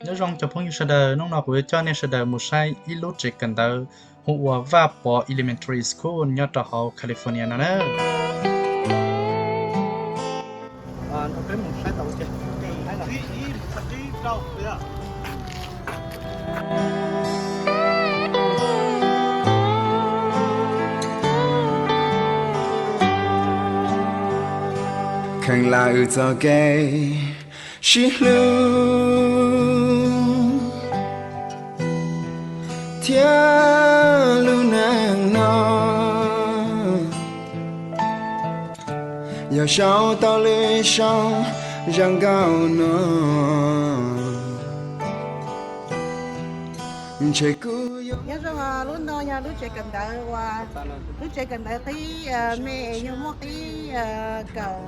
Nyob zoo cov phooj ywg sawv daws, hnub no kuv yuav coj nej sawv daws mus saib ib lub tsev kawm ntawv hu ua Vaj Pov Elementary School nyob rau hauv California no na. Kheev lam wb txoj kev sib hlub thiab lub neej no, yog sau tau lwm saum zaj nkauj no, ntshe kuv yuav. Nyob zoo, lub no yog lub tsev kawm ntawv uas, lub tsev kawm ntawv qib me, yog muaj qib kawm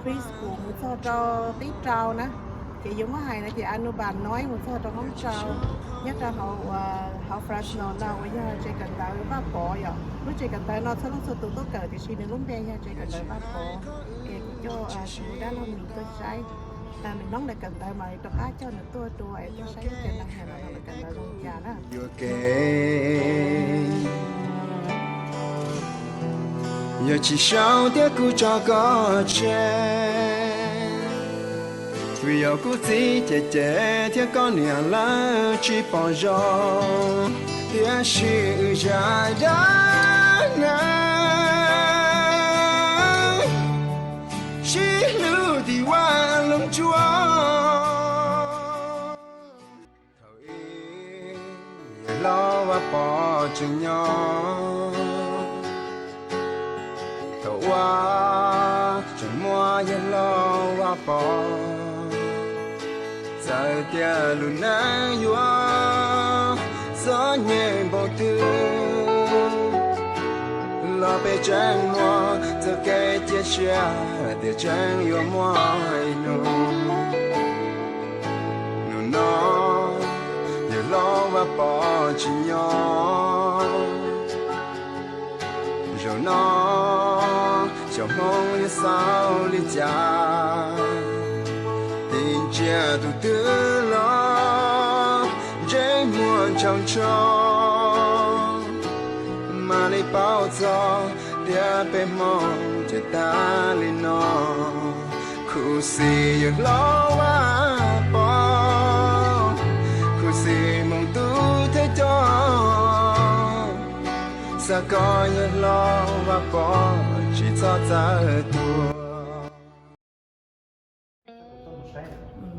preschool mus txog rau qib rau na. Ces yuav muab hais no ces Anuban no mus txog rau Hmoob Tsau, nyob rau hauv, hauv Fresno no uas yog tsev kawm ntawv Vaj Pov yom. Lub tsev kawm ntawv no txhua leej txhua tus tuaj kawm tiam sis nws lub npe yog tsev kawm ntawv Vaj Pov. Ces kuv coj kuv dab laug Mim tuaj saib, nws hnub ntawd kawm ntawv mas rov qab coj nws tuaj dua es tuaj saib lub tsev ntawv hais no lawv kawm ntawv zoo cas na. Yuam kev yog tsis sau thiab kuv tso koj tseg, vim yog kuv txiv cem cem thiab koj niam lawv tsis pom zoo, tiam sis wb zaj dab neeg sib hlub tim vaj loog tsuas. Thaum ub yawg hlob Vaj Pov tseem nyob, thaum ub tseem muaj yawg hlob Vaj Pov, txawm tias lub neej yuav txom nyem npaum twg los peb tseem muaj txoj kev cia siab tias tseem yuav muaj ib hnub. Hnub no yawg hlob Vaj Pov tsis nyob, zaum no xyov Hmoob yuav xaus li cas, tig ntsia tus twg los ntsej muag ntshaus ntsho, mam li paub txog tias peb Hmoob ces tas li no. Khuv xim yawg hlob Vaj Pov, khuv xim Hmoob tus thawj coj, xav kom yawg hlob Vaj Pov tsis txhob txawj tuag.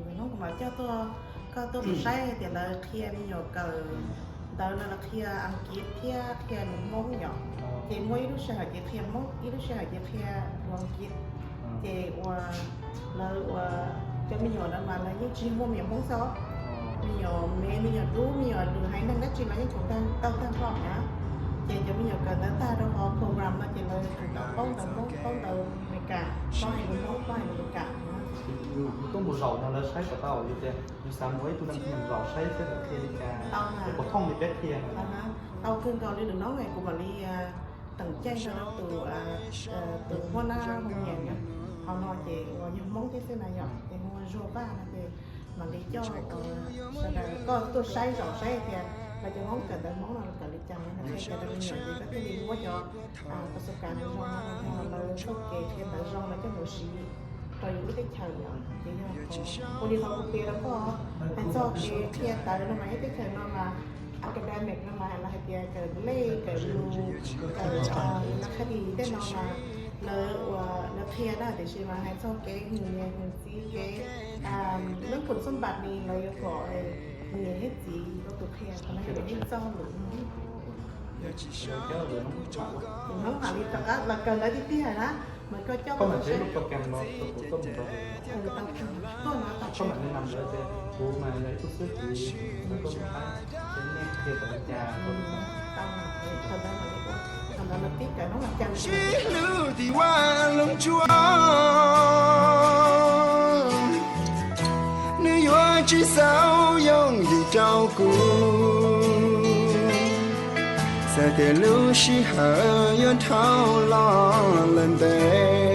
Hnub kuv mam coj tuaj, koj tuaj mus saib hais tias lawv qhia me nyuam kawm ntawv no lawv qhia Askiv thiab qhia lus Hmoob yom. Ces muaj ib lub sij hawm ces qhia Hmoob, ib lub sij hawm ces qhia lus Askiv. Ces uas lawv uas cov me nyuam ntawd mas lawv yeej tsis muaj me nyuam Hmoob xwb, me nyuam me, me nyuam dub, me nyuam lwm haiv neeg dab tsi los yeej tau tag nrho na. Ces cov me nyuam kawm ntawv tag rau qhov program no ces lawv tau paub ntawv Hmoob, paub ntawv Amelikas, paub hais lus Hmoob, paub hais lus Amelikas. Yus tuaj mus zaum no lawv saib kom tau yus tias yus xav mus ua ib tug neeg zaum saib seb lawv qhia li cas, qhov thooj li peb qhia. Tau kawg nkaus li lwm hnub kuv mam li teem caij rau tus, tus muaj nab hoo nyiam na, qhov no ces uas yog Hmoob thiab xwb na yom, ces hu ua Zuag Vaj no ces mam li coj sawv daws koj tuaj saib zaum saib tias lawv cov Hmoob kawm ntawv Hmoob no lawv kawm li cas no, qhia rau me nyuam ces koj thiaj li muab cov pas xos kas ntawd zoo no, lawv txoj kev qhia ntawd zoo no coj mus siv rau yus lub teb chaws yom. Ces yog ua li qhov kuv piav rau koj, hais txog kev qhia ntawv no mas ib teb chaws no mas academic no mas lawv hais tias kawm lej, kawm lus, kawm laj khab dis tej no mas lawv ua lawv qhia na, tiam sis mas hais txog kev hwm niam hwm txiv, kev lub khoom xab npas ni lawv yuav kom hwm niam hwm txiv rau tus qhia, qhov no yog yeej txog lus. Tus Hmoob mam li rov qab los kawm ntawv tiag tiag na, mas koj coj koj mus saib. Tuaj no tau sib hlub tim vaj loog tsuas, nws yuav tsis xaus yooj yim rau kuv. Txawm tias lub sij hawm yuav dhau los lawm ntev,